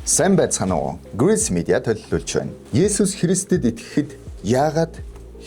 Сайн байцгаана уу? Grace Media төлөвлөж байна. Есүс Христэд итгэхэд яагаад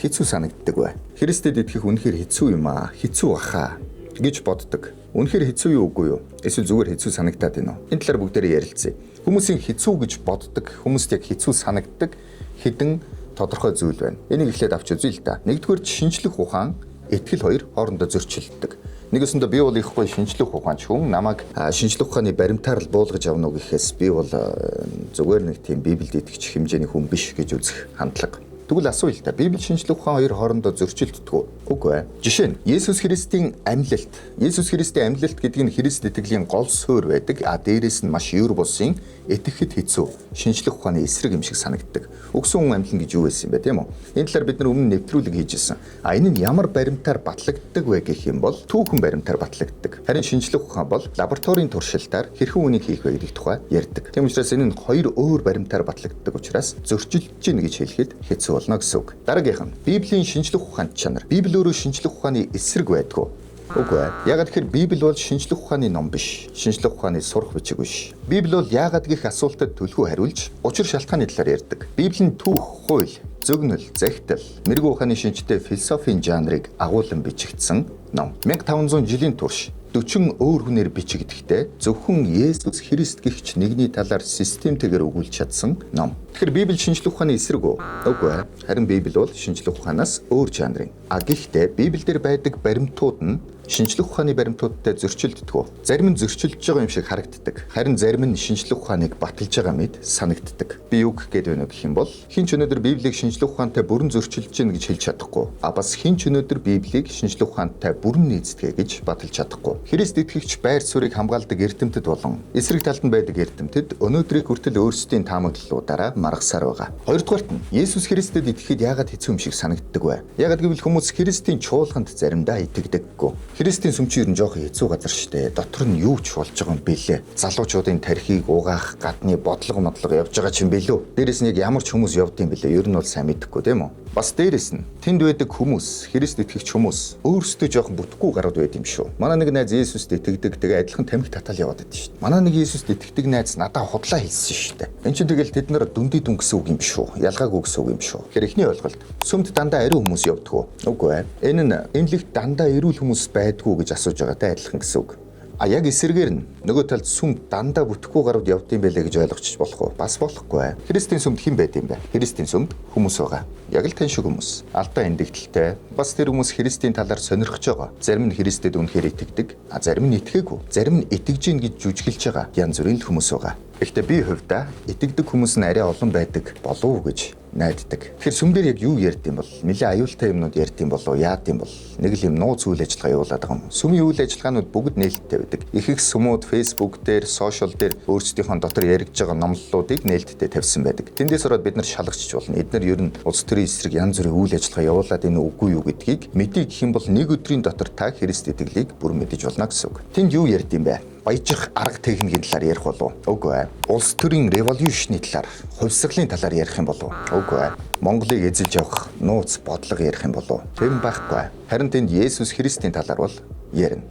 хэцүү санагддаг вэ? Христэд итгэх үнэхээр хэцүү юм аа, хэцүү баха гэж боддог. Үнэхээр хэцүү юу үгүй юу? Эсвэл зүгээр хэцүү санагдаад байна уу? Энэ талаар бүгдээрээ ярилцъя. Хүмүүсийн хэцүү гэж боддог, хүмүүст яг хэцүү санагддаг хэдэн тодорхой зүйл байна. Энийг эхлээд авч үзье л да. Нэгдүгээр шинжлэх ухаан, итгэл хоёр хоорондоо зөрчилддөг. Нэгэсэндээ би бол их гоё шинжлэх ухаанч хүн. Намайг шинжлэх ухааны баримтаар л буулгаж авна уу гэхээс би бол зүгээр нэг тийм Библиэд итгэж хэмжээний хүн биш гэж үзэх хандлага. Тэгвэл асууя л да. Библи шинжлэх ухаан хоёр хоорондоо зөрчилддөг үү? Үгүй ээ. Жишээ нь Есүс Христийн амьлалт. Есүс Христийн амьлалт гэдэг нь Христ итгэлийн гол суурь байдаг. А дээрээс нь маш юр бусын итгэхэд хэцүү. Шинжлэх ухааны эсрэг юм шиг санагддаг. Өгсөн хүн амьлна гэж юу байсан юм бэ, тийм үү? Энэ талаар бид нар өмнө нэвтрүүлэг хийжсэн. А энэ нь ямар баримтаар батлагддаг вэ гэх юм бол түүхэн баримтаар батлагддаг. Харин шинжлэх ухаан бол лабораторийн туршилтаар хэрхэн үнийг хийх вэ гэдэг тухай ярьдаг. Тийм учраас энэ нь хоёр өөр баримтаар батлагддаг учраас зөрчилдөж гин гэж хэлэхэд хэцүү болно гэсэн үг. Дараагийнх нь Библийн шинжлэх ухаант чанар. Библи өөрөө шинжлэх ухааны эсрэг байдгүй. Үгүй ээ. Яагаад гэхээр Библи бол шинжлэх ухааны ном биш. Шинжлэх ухааны сурах бичиг биш. Библи бол яагаад гэх асуултад түлхүү хариулж, учир шалтгааны талаар ярьдаг. Библи нь түүх, хууль, зөгнөл, захидал, мэрэгэн ухааны шинжтэй философийн жанрыг агуулan бичигдсэн ном. 1500 жилийн турш 40 өөр хүнээр бичигдэхдээ зөвхөн Есүс Христ гихч нэгний талаар системтэйгээр өгүүлж чадсан ном. Тэгэхээр Библи шинжлэх ухааны эсрэг үү? Үгүй ээ. Харин Библи бол шинжлэх ухаанаас өөр жанрын. А гэхдээ Библиэлд байдаг баримтууд нь шинжлэх ухааны баримтуудтай зөрчилддөг. Зарим нь зөрчилдөж байгаа юм шиг харагддаг. Харин зарим нь шинжлэх ухааныг баталж байгаа мэт санагддаг. Би юу гэх гээд байна вэ гэх юм бол хэн ч өнөөдөр Библийг шинжлэх ухаантай бүрэн зөрчилдөж гин гэж хэлж чадахгүй. А бас хэн ч өнөөдөр Библийг шинжлэх ухаантай бүрэн нийцдэг гэж баталж чадахгүй. Христ итгэгч байр суурийг хамгаалдаг эрдэмтэд болон эсрэг талд нь байдаг эрдэмтэд өнөөдрийг хүртэл өөрсдийн таамаглалуудаараа маргасаар байгаа. Хоёрдугаарт нь Есүс Христэд итгэхэд яагаад хэцүү юм шиг санагддаг вэ? Яагаад гэвэл хүмүүс Христийн чуулганд заримдаа итгэдэггүй. Христийн сүм чинь ер нь жоохон хэцүү газар штэ. Дотор нь юу ч болж байгаа юм бэлээ. Залуучуудын тархийг угаах гадны бодлого модлого явж байгаа ч юм бэлүү. Дээрээс нь яг ямар ч хүмүүс явд юм бэлээ. Ер нь бол сайн мэдэхгүй тийм үү? Бас дээрээс нь тэнд байдаг хүмүүс, Христ итгэгч хүмүүс өөрсдөө жоохон бүтэхгүй гарууд байд юм шүү. Манай нэг найз Есүст итгэдэг. Тэгээ адилхан тамхи татаал яваад байдаг шүү. Манай нэг Есүст итгэдэг найз надаа худлаа хэлсэн шүү дээ. Энд чинь тэгэл тэд нар дүндий дүн гэсэн үг юм шүү. Ялгаагүй гэсэн үг юм шүү. Тэгэхээр эхний ойлголт сүмд дандаа ариун хүмүүс явдаг уу? Үгүй ээ. Энэ нь эмнэлэгт дандаа эрүүл хүмүүс байдгүй гэж асууж байгаатай адилхан гэсэн үг. А яг эсрэгээр нь нөгөө талд сүм дандаа бүтэхгүй гарууд явд юм байлээ гэж ойлгочих болох уу? Бас болохгүй. Христийн сүмд хэн байд юм бэ? Христийн сүмд хүмүүс байгаа. Яг л тань шиг хүмүүс. Алдаа эндэгдэлтэй. Бас тэр хүмүүс Христийн талаар сонирхож байгаа. Зарим нь Христэд үнэхээр итгэдэг, а зарим нь итгээгүй. Зарим нь итгэж гин гэж жүжиглэж байгаа. Янз бүрийн л хүмүүс байгаа. Гэхдээ би хувьдаа итгэдэг хүмүүс нь арай олон байдаг болов уу гэж найддаг. Тэгэхээр сүм дээр яг юу ярьд юм бол нэлээ аюултай юмнууд ярьд юм болов яад юм бол нэг л юм нууц үйл ажиллагаа явуулаад байгаа юм. Сүмийн үйл ажиллагаанууд бүгд нээлттэй байдаг. Их их сүмүүд Facebook дээр, сошиал дээр өөрсдийнхөө дотор яригдж байгаа номлолуудыг нээлттэй тавьсан байдаг. Тэндээс ороод бид нар шалгачч болно. Эдгээр ер нь улс төрийн эсрэг янз бүрийн үйл ажиллагаа явуулаад энэ үгүй юу гэдгийг мэдээ гэх юм бол нэг өдрийн дотор та Христ итгэлийг бүр мэдэж болно гэсэн үг. Тэнд юу ярьд юм бэ? Баяжих арга техникийн талаар ярих болов уу? Үгүй ээ. Улс төрийн revolution ы талаар, хувьсгалын талаар ярих юм болов уу? Үгүй ээ. Монголыг эзэлж явах нууц бодлого ярих юм болов уу? Тийм байхгүй. Харин тэнд Есүс Христийн талаар бол ярина.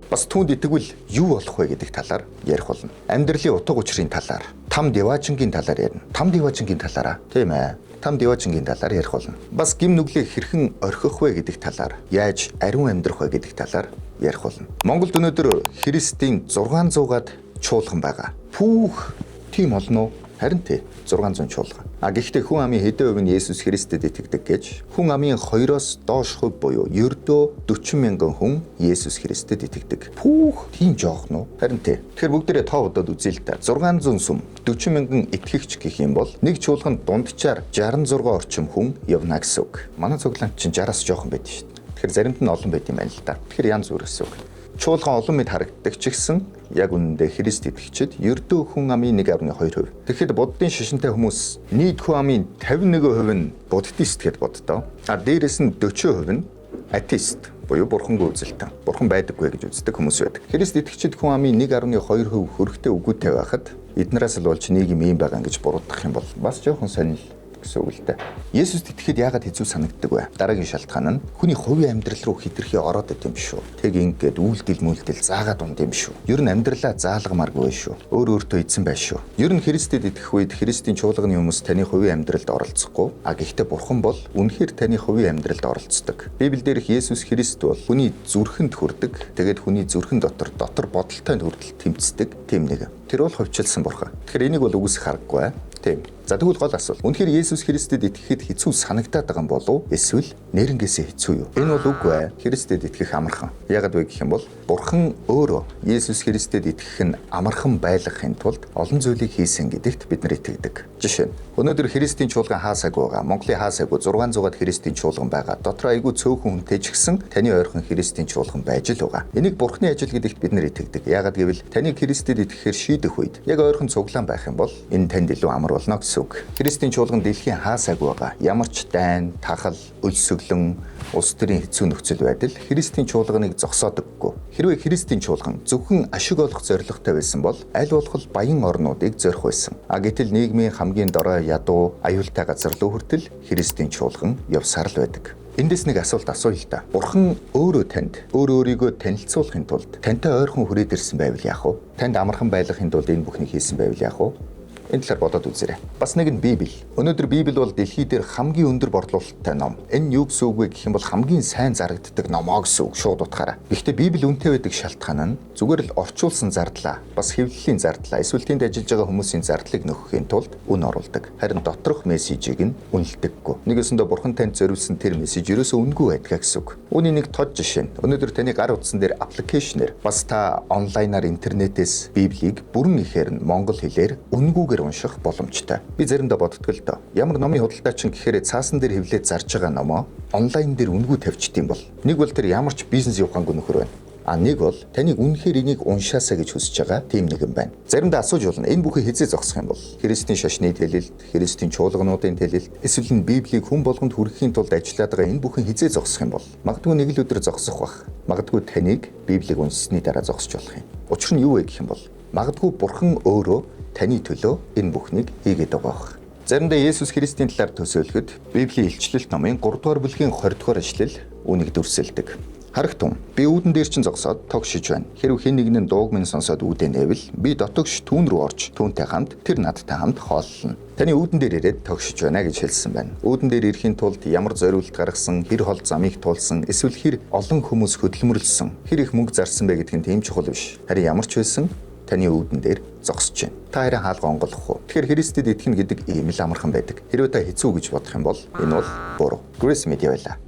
Бас түүнд итгэвэл юу болох вэ гэдэг талаар ярих болно. Амьдралын утга учирын талаар, там диваажингийн талаар ярина. Там диваажингийн талаараа. Тийм ээ. Там диваажингийн талаар ярих болно. Бас гим нүглийг хэрхэн орхих вэ гэдэг талаар, яаж ариун амьдрах вэ гэдэг талаар ярих болно. Монголд өнөөдөр Христийн 600-аад чуулган байгаа. Пүүх, тийм олон уу? Харин тий, 600 чуулган. А гэхдээ хүн амын хэдэн хувь нь Есүс Христэд итгэдэг гэж хүн амын 2-оос доош хувь буюу ердөө 40 мянган хүн Есүс Христэд итгэдэг. Пүүх, тийм жоох нь уу? Харин тий. Тэгэхээр бүгдээрээ тоо бодоод үзье л та. 600 сүм 40 мянган итгэгч гэх юм бол нэг чуулганд дунджаар 66 орчим хүн явна гэсэн үг. Манай цуглаанд чинь 60-аас жоохон байдаг шүү дээ. Тэгэхээр заримд нь олон байт юм байна л да. Тэгэхээр янз бүр гэсэн үг. Чуулган олон мэд харагддаг ч гэсэн яг үнэндээ Христ итгэгчид ердөө хүн амын 1.2%. Тэгэхэд буддын шашинтай хүмүүс нийт хүн амын 51% нь буддист гэд боддоо. А дээрэс нь 40% нь атеист буюу бурхангүй үзэлтэн. Бурхан байдаггүй гэж үздэг хүмүүс байдаг. Христ итгэгчид хүн амын 1.2% хөрөгтэй үгүйтэй байхад эднээс л болж нийгэм ийм байгаа гэж буруудах юм бол бас жоохон сонирхол. гэсэн үг л дээ. Есүст итгэхэд яагаад хэцүү санагддаг вэ? Дараагийн шалтгаан нь хүний хувийн амьдрал руу хэтэрхий ороод идэм биш үү? Тэг ингээд үйлдэл мүлдэл заагаад унд юм шүү. Ер нь амьдралаа заалгамааргүй шүү. Өөр өөртөө эзэн байх шүү. Ер нь Христэд итгэх үед Христийн чуулганы хүмүүс таны хувийн амьдралд оролцохгүй. А гэхдээ Бурхан бол үнэхээр таны хувийн амьдралд оролцдог. Библиэл дээрх Есүс Христ бол хүний зүрхэнд хүрдэг. Тэгээд хүний зүрхэн дотор дотор бодолтой хүртэл тэмцдэг тийм нэг. Тэр бол хувьчилсан Бурхан. Тэгэхээр энийг бол үгүйсэх аргагүй. Тийм. За, тэгвэл гол асуулт. Үнэхээр Есүс Христэд итгэхэд хэцүү санагдаад байгаа юм болов уу? Эсвэл нэрнгээсээ хэцүү юу? Энэ бол үгүй ээ. Христэд итгэх амархан. Яагаад вэ гэх юм бол Бурхан өөрөө Есүс Христэд итгэх нь амархан байлгахын тулд олон зүйлийг хийсэн гэдэгт бид нар итгэдэг. Жишээ нь, өнөөдөр Христийн чуулган хаасаагүй байгаа. Монголын хаасаагүй 600-аад Христийн чуулган байгаа. Дотроо айгүй цөөхөн хүнтэй ч гэсэн таны ойрхон Христийн чуулган байж л байгаа. Энийг Бурханы ажил гэдэгт бид нар итгэдэг. Яагаад гэвэл таныг Христэд итгэхээр шийдэх үед яг ойрхон цуглаан байх юм бол энэ танд илүү амар болно гэсэн үг. Христийн чуулган дэлхийн хаасаагүй байгаа. Ямар ч дайн, тахал, өлсгөлөн, улс төрийн хэцүү нөхцөл байдал Христийн чуулганыг зогсоодоггүй. Хэрвээ Христийн чуулган зөвхөн ашиг олох зорилготой байсан бол аль болох баян орнуудыг зорих байсан. А гэтэл нийгмийн хамгийн дорой, ядуу, аюултай газар руу хүртэл Христийн чуулган явсаар л байдаг. Эндээс нэг асуулт асууя л да. Бурхан өөрөө танд өөр өөрийгөө танилцуулахын тулд тантай ойрхон хүрээд ирсэн байвал яах вэ? Танд амархан байлгахын тулд энэ бүхнийг хийсэн байвал яах вэ? Энэ талаар бодоод үзээрэй. Бас нэг нь Библи. Өнөөдөр Библи бол дэлхий дээр хамгийн өндөр борлуулалттай ном. Энэ юу гэсэн үг вэ гэх юм бол хамгийн сайн зарагддаг номоо гэсэн үг шууд утгаараа. Гэхдээ Библи үнэтэй байдаг шалтгаан нь зүгээр л орчуулсан зардлаа, бас хэвлэлийн зардлаа, эсвэл тэнд ажиллаж байгаа хүмүүсийн зардлыг нөхөхийн тулд үн оруулдаг. Харин доторх мессежийг нь үнэлдэггүй. Нэг ёсондоо Бурхан танд зориулсан тэр мессеж ерөөсөө үнэгүй байдгаа гэсэн үг. Үүний нэг тод жишээ нь өнөөдөр таны гар утсан дээр application ээр бас та онлайнаар интернетээс Библийг бүрэн ихээр нь монгол хэлээр үнэгүйгээр унших боломжтой. Би заримдаа боддог л доо. Ямар номын худалдаачин гэхээр цаасан дээр хэвлээд зарж байгаа номоо онлайн дээр үнэгүй тавьчихдаг юм бол нэг бол тэр ямар ч бизнес явахангүй нөхөр байна. А нэг бол таныг үнэхээр энийг уншаасаа гэж хүсэж байгаа тийм нэгэн байна. Заримдаа асууж болно. Энэ бүхий хэзээ зогсох юм бол? Христийн шашны тэлэлт, Христийн чуулгануудын тэлэлт, эсвэл энэ Библийг хүн болгонд хүргэхийн тулд ажиллаад байгаа энэ бүхэн хэзээ зогсох юм бол? Магадгүй нэг л өдөр зогсох байх. Магадгүй таныг Библийг уншсны дараа зогсож болох юм. Учир нь юу вэ гэх юм бол магадгүй Бурхан өөрөө таны төлөө энэ бүхнийг хийгээд байгаа байх. Заримдаа Есүс Христийн талаар төсөөлөхөд Библийн Илчлэлт номын 3 дугаар бүлгийн 20 дугаар эшлэл үүнийг дүрсэлдэг. "Харагтун, би үүдэн дээр чинь зогсоод тогшиж байна. Хэрв хэн нэгэн нь дууг минь сонсоод үүдээ нээвэл би дотогш түүн рүү орж түүнтэй хамт, тэр надтай хамт хооллоно." Таны үүдэн дээр ирээд тогшиж байна гэж хэлсэн байна. Үүдэн дээр ирэхийн тулд ямар зориулт гаргасан, хэр хол замыг туулсан, эсвэл хэр олон хүмүүс хөдөлмөрлөсөн, хэр их мөнгө зарсан бэ гэдг нь тийм чухал биш. Харин ямар ч байсан таны үүдэн дээр зогсож байна. Та харин хаалга онгойлгох уу? Тэгэхээр Христэд итгэнэ гэдэг ийм л амархан байдаг. Хэрвээ та хэцүү гэж бодох юм бол энэ бол буруу. Grace Media байлаа.